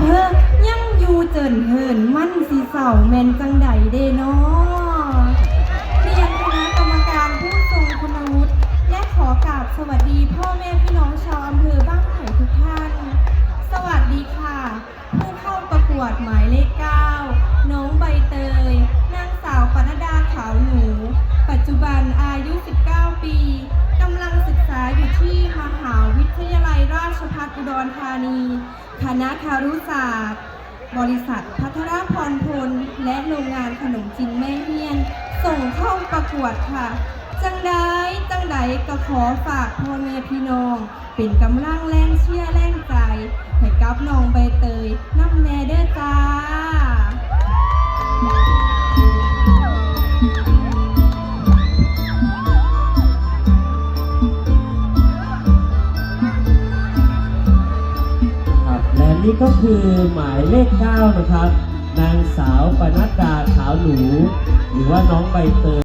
ເຮີ ຍັງຢູ່ເຈີນເຫີນ ມັນຊິເສົ້າແມ່ນຈັ່ງໃດເດເນາະ. ຮຽນຄະນະກຳມະການຜູ້ຊົງຄຸນວຸດ ແລະ ຂໍກາບສະຫວັດດີພໍ່ແມ່ພີ່ນ້ອງຊາວອຳເພີບ້ານໄຜ່ທຸກທ່ານ. ສະຫວັດດີຄ່ະ. ຜູ້ເຂົ້າປະກວດໝາຍເລກເກົ້າ ນ້ອງໃບເຕີຍ ນາງສາວປະນັດດາ ຂາວໜູ ປັດຈຸບັນອາຍຸສິບເກົ້າປີ ກຳລັງສຶກສາຢູ່ທີ່ມະຫາວິທະຍາໄລລາຊະພັດອຸດອນທານີ ຄະນະຄະຣຸສາດ, ບໍລິສັດພັດທະລາພອນພົນ ແລະ ໂຮງງານຂະໜົມຈີນແມ່ຮຽນ ສົ່ງເຂົ້າປະກວດຄ່ະ. ຈັ່ງໃດ ຈັ່ງໃດກໍຂໍຝາກພໍ່ແມ່ພີ່ນ້ອງ ເປັນກຳລັງແຮງເຊຍແຮງໃຈໃຫ້ກັບນ້ອງໃບເຕີຍນຳແດ່ເດີຈ້າ. ครับ และนี่ก็คือหมายเลขเก้านะครับ นางสาวปนัดดา ขาวหนู หรือว่าน้องใบเตย